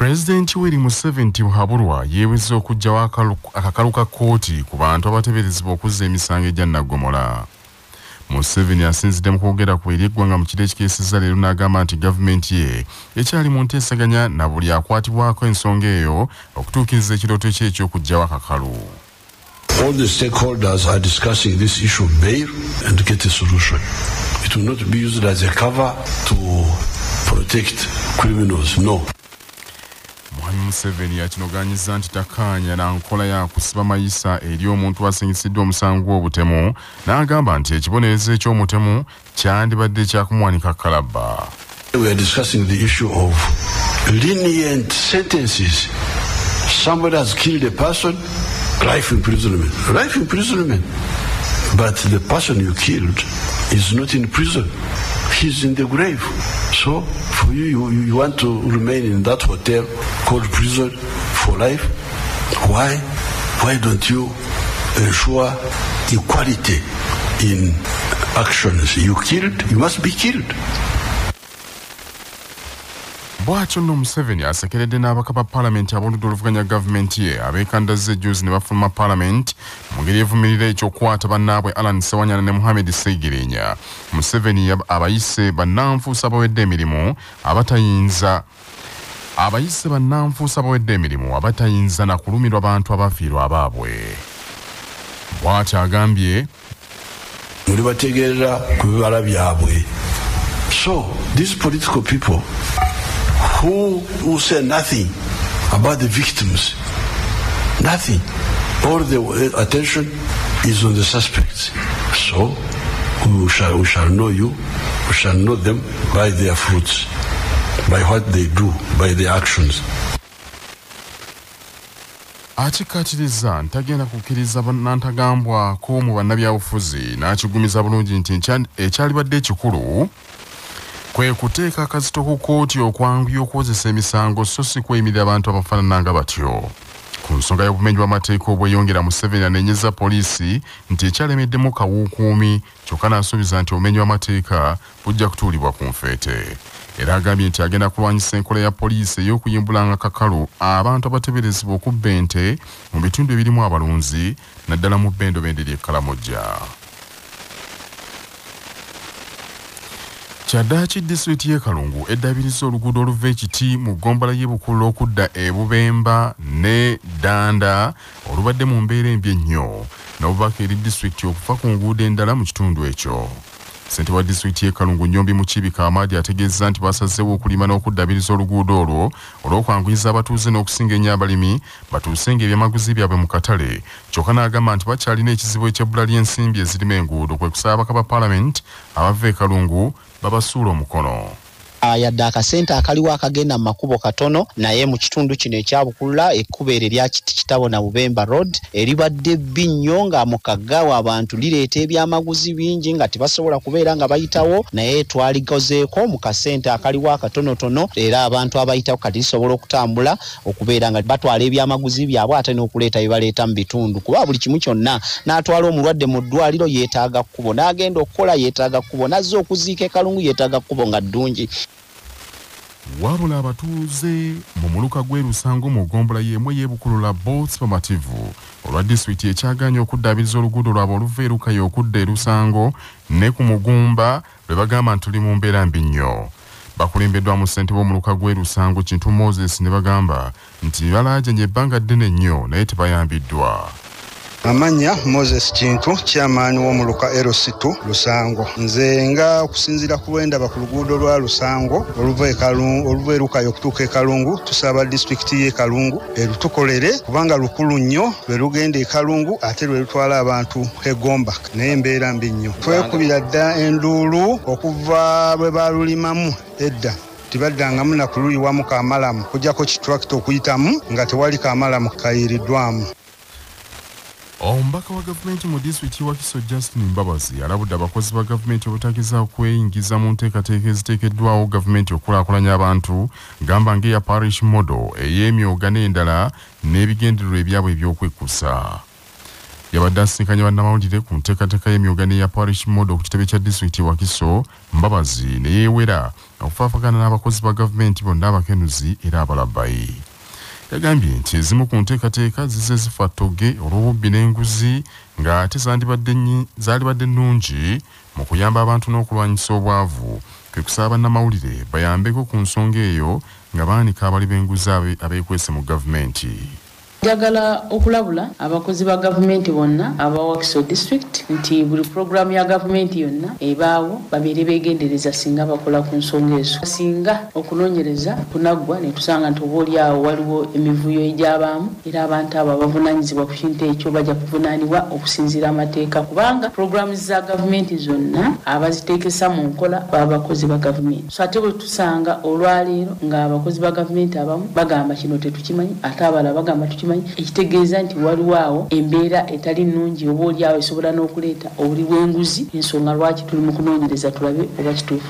Pulezidenti Yoweri Museveni Tibuhaburwa yeeweze okuggyawo akakalu ka kkooti ku bantu abateeberezebwa okuzza emisango egya naggomola. Museveni asinzidde mu kwogera ku eri eggwanga mu kiro ekikeesezza leero n'agamba nti gavumenti ye ekyali mu nteeseganya na buli akwatibwako ensonga eyo okutuukiriza ekirooto kye eky'okuggyawo akakalu. All the stakeholders are discussing this issue of bail and to get a solution. It will not be used as a cover to protect criminals, no. Mwami Museveni yakinogaanyizza nti takkaanya na nkola ya kusiba mayisa eri omuntu asingisiddwa omusango gw'obutemu, n'agamba nti ekibonerezo eky'omutemu kyandibadde kyakumuwanika kalabba. We are discussing the issue of lenient sentences. Somebody has killed a person, life imprisonment. Life imprisonment. But the person you killed is not in prison. He's in the grave. So for you, you want to remain in that hotel called prison for life? Why? Why don't you ensure equality in actions? You killed, you must be killed. Bw'atyo nno Museveni asekeredde n'ababaka ba paalamenti ab'oludda oluvuganya gavumenti ye abeekandazza ejjuuzi ne bafuluma paalamenti mu ngeri evumirira ekyokukwata bannaabwe Allan Ssewanyana ne Muhammed Ssegirinya. Museveni abayise bannanfuusi abawedde emirimu abatayinza abayise bannanfuusi abawedde emirimu abatayinza na kulumirwa bantu abafiirwa abaabwe. Bw'atyo agambye mulibategeerera ku bibala byabwe. So these political people who say nothing about the victims, nothing. All the attention is on the suspects. So we shall know you, we shall know them by their fruits, by what they do, by their actions. Akikkaatiriza ntagenda kukkiriza nantagambwako mu bannabyabufuzi n'akigumiza bulungi nti ekyalibadde ekikulu kwe kuteeka akazito ku kkooti okwanguya okuwozesa emisango so si kweyimirira abantu abafaanana nga batyo. Ku nsonga y'obumenyi bw'amateeka obweyongera, Museveni anenyeza poliisi nti ekyalemeddemu kawuukuumi, kyokka n'asuubiza nti obumenyi bw'amateeka bujja kutuulibwa ku nfeete. Era agambye nti agenda kulwanyisa enkola ya poliisi ey'okuyimbulanga kakalu abantu abateeberezebwa okubba ente mu bitundu ebirimu abalunzi naddala mu bbendobendo ly'e Kalamojja. Kyaddaaki disitulikiti y'e Kalungu eddaabiriza oluguudo oluva Ekiti mu ggombolola y'e Bukulula okudda e Bubemba ne Ddanda olubadde mu mbeera embi ennyo n'obubaka eri disitulikiti okufa ku nguudo endala mu kitundu ekyo. Ssentebe wa disitulikiti y'e Kalungu Nnyombi Mukiibi Kaamaadi ategeezezza nti basazeewo okulima n'okuddaabiriza oluguudo olwo olw'okwanguyiza abatuuze n'okusinga ennyo abalimi batuusenga ebyamaguzi byabwe mu katale, kyokka n'agamba nti bakyalina ekizibu eky'ebbula ly'ensimbi ezirima enguudo kwe kusaba ababaka ba paalamenti abava e Kalungu babasuula omukono. Yadde akasente akaliwo akagenda mu makubo katono, naye mu kitundu kino ekyabukulula ekkubo eryo erya Kiti Kitabo na Bubemba Road eribadde bbi nnyo nga mu kagaawo abantu lireeta ebyamaguzi bingi nga tebasobola kubeera nga bayitawo, naye twaligozeeko mu kasente akaliwo akatonotono era abantu abayitawo kati lisobola okutambula okubeera nga batwala ebyamaguzi byabwe ate n'okuleeta bye baleeta mu bitundu, kuba buli kimu kyonna n'atwala omulwadde mu ddwaliro yeetaaga kkubo, n'agenda okukola yeetaaga kkubo, n'azza okuziika e Kalungu yeetaaga kkubo nga ddungi. Wabula abatuuze mu muluka gw'e Lusango mu ggombolola y'emu ey'e Bukulula bo si bamativu olwa disitulikiti ekyagaanye okuddaabiriza oluguudo lwabwe oluva e Lukaya okudda e Lusango ne ku Mugumba lwe bagamba nti tuli mu mbeera mbi nnyo. Bakulembeddwamu ssentebe w'omuluka gw'e Lusango Kintu Moses ne bagamba nti balaajanye ebbanga ddene nnyo naye tebayambiddwa. Amannya Moses Kintu, chairman w'omuluka LC2 Lusango. Nze nga okusinziira ku lwendaba ku luguudo lwa Lusango oluva e Kalungu, oluva e Lukaya okutuuka e Kalungu, tusaba disitulikiti y'e Kalungu erutukolere kubanga lukulu nnyo, lwe lugenda e Kalungu ate lwe lutwala abantu e Gomba, naye embeera mbi nnyo. Twekubira dda enduulu okuva bwe baalulimamu edda, tibaddangamu na kuluyiwamu kamalamu kujjako kitrakita okuyitamu nga tewali kamalamu kayiiriddwamu. Omubaka wa gavumenti mu disitulikiti Wakiso Justin Mbabazi alabudde abakozi ba gavumenti obutagezaako kweyingiza mu nteekateeka eziteekeddwawo gavumenti okukulaakulanya abantu gamba ng'eya parish model ey'emyoga n'endala n'ebigendererwa ebyabwe eby'okwekkusa. Yabadde asisinkanye bannamawulire ku nteekateeka y'emyoga n'eya parish model ku kitebe kya disitulikiti Wakiso. Mbabazi ne yeewera okufaafagana n'abakozi ba gavumenti bonna abakenuzi era abalabbayi. Yagambye nti ezimu ku nteekateeka zizze zifa ttoge olw'obubbi n'enguzi, ng'ate zaalibadde nnungi mu kuyamba abantu n'okulwanyisa obwavu. Kwe kusaba bannamawulire bayambeko ku nsonga eyo nga baanika abali b'enguzi abeekwese mu gavumenti. Njagala okulabula abakozi ba gavumenti bonna aba Wakiso district nti buli pulogulaamu ya gavumenti yonna ebaawo babeere beegendereza singa bakola ku nsonga ezo. Singa okunoonyereza kunaggwa ne tusanga nti oba oli awo waliwo emivuyo egyabaamu, era abantu abo abavunaanyizibwa ku kintu ekyo bajja kuvunaanibwa okusinziira amateeka, kubanga pulogulaamu za gavumenti zonna abaziteekesa mu nkola baba bakozi ba gavumenti. So ate bwe tusanga olwaleero ng'abakozi ba gavumenti abamu bagamba kino tetukimanyi, ate abalala bagamba tukimanyi, ekitegeeza nti waliwo awo embeera etali nnungi oba oli awo esobola n'okuleeta obuli bw'enguzi. Ensonga lwaki tuli mu kunoonyereza tulabe oba kituufu.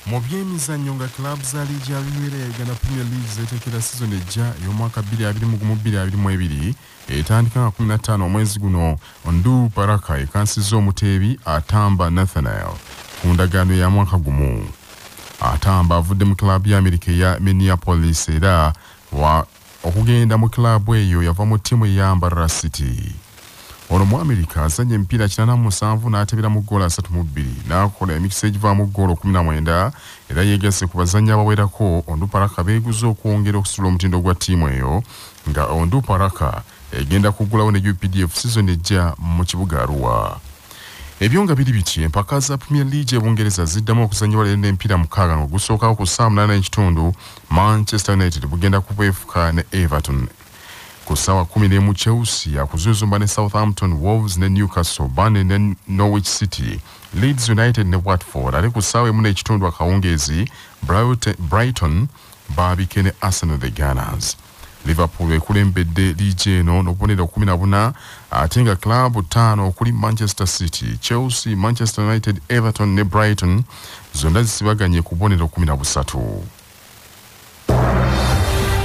Mu byemizannyo, nga club za liigi ya Luwero ya Uganda Premier League zeetekera sizoni ejja ey'omwaka 2021-2022 etandika nga 15 omwezi guno, Onduparaka ekansizza omuteebi Atamba Nathanael ku ndagaano ya mwaka gumu. Atamba avudde mu club ya Amerika eya Minneapolis, era wa okugenda mu club eyo yava mu ttiimu eya Mbarara City. Ono mu Amerika azannya emipiira 87 n'atebera mu ggoolo 32 n'akola emikisa egivaamu ggoolo 19, era yeegasse ku bazannyi abawerako Onduparaka beeguze okwongera okusitula omutindo gwa ttiimu eyo, nga Onduparaka egenda kuggulawo ne UPDF sizoni ejja mu kibuga Arua. Ebyo nga biri biti, empaka za Premier League e Bungereza ziddamu okuzannyibwa leero n'emipiira 6, nga ogusookawo ku ssaawa 8:30 Manchester United bugenda kubwefuka ne Everton. Ku ssaawa 11 Chelsea akuzuzumba ne Southampton, Wolves ne Newcastle, Burnley ne Norwich City, Leeds United ne Watford. Ate ku ssaawa 1:15 akawungeezi Brighton baabike ne Arsenal the Gunners. Liverpool ekulembedde liigi eno n'obubonero 14, ate nga club 5 okuli Manchester City, Chelsea, Manchester United, Everton ne Brighton zonna zisibaganye ku bubonero 13.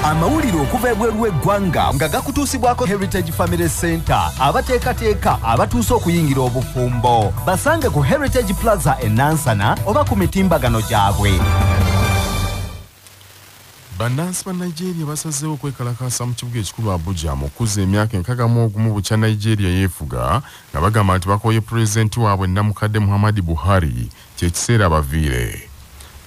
Amawulire okuva ebweru w'eggwanga nga gakutuusibwako Heritage Family Center, abateekateeka abatuuse okuyingira obufumbo. Basange ku Heritage Plaza e Nansana oba ku mitimbagano gyabwe. Bannansi ba Nigeria basazeewo okwekalakaasa mu kibuga ekikulu Abuja mu kukuza emyaka 61 bukya Nigeria yeefuga, nga bagamba nti bakooye pulezidenti waabwe namukadde Muhammadu Buhari, kyekiseera baviire.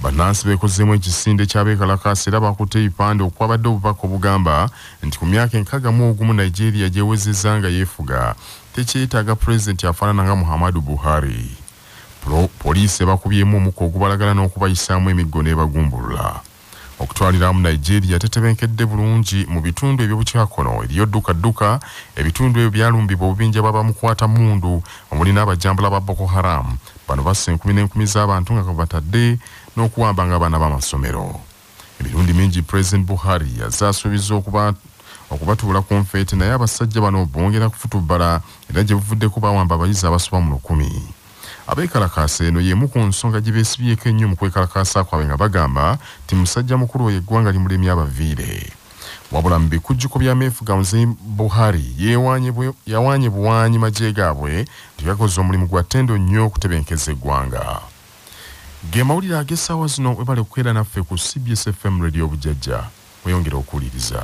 Bannansi beekozeemu ekisinde ky'abeekalakaasa era bakutte ebipande okwabadde obubaka obugamba nti ku myaka 61 Nigeria gyewezezza nga yeefuga tekyetaaga pulezidenti afaanana nga Muhammadu Buhari. Poliisi ebakubyemu omukka ogubalagala n'okubayisaamu emiggo n'ebagumbulula. Okutwaliramu Nigeria tetebenkedde bulungi mu bitundu eby'obukyakono, eriyo ddukadduka. Ebitundu ebyo byalumbibwa obubinja bw'abamukwata mmundu omuli n'abajambula ba Boko Haram. Bano basse enkumi n'enkumi z'abantu nga batadde n'okuwambanga abaana b'amasomero. Emirundi mingi President Buhari yazze asuubiza okubatuula ku nfeete, naye abasajja bano bongera kufutubbala, era gye buvuddeko bawamba abayizi abasoba mu 1000. Abeekalakaasa eno y'emu ku nsonga gye beesibyeko ennyo mu kwekalakaasa kwabwe, nga bagamba nti musajja mukulu oyo eggwanga limulemye abaviire. Wabula mu bikujjuko by'ameefuga, Muzeeyi Buhari yawaanye buwanyi magye gaabwe nti gakoze omulimu gwa ttendo nnyo okutebenkeza eggwanga. Ge mawulire ag'essaawa zino. Webale kukeera naffe ku CBS FM Radio Bujjajja. Weyongere okuwuliriza.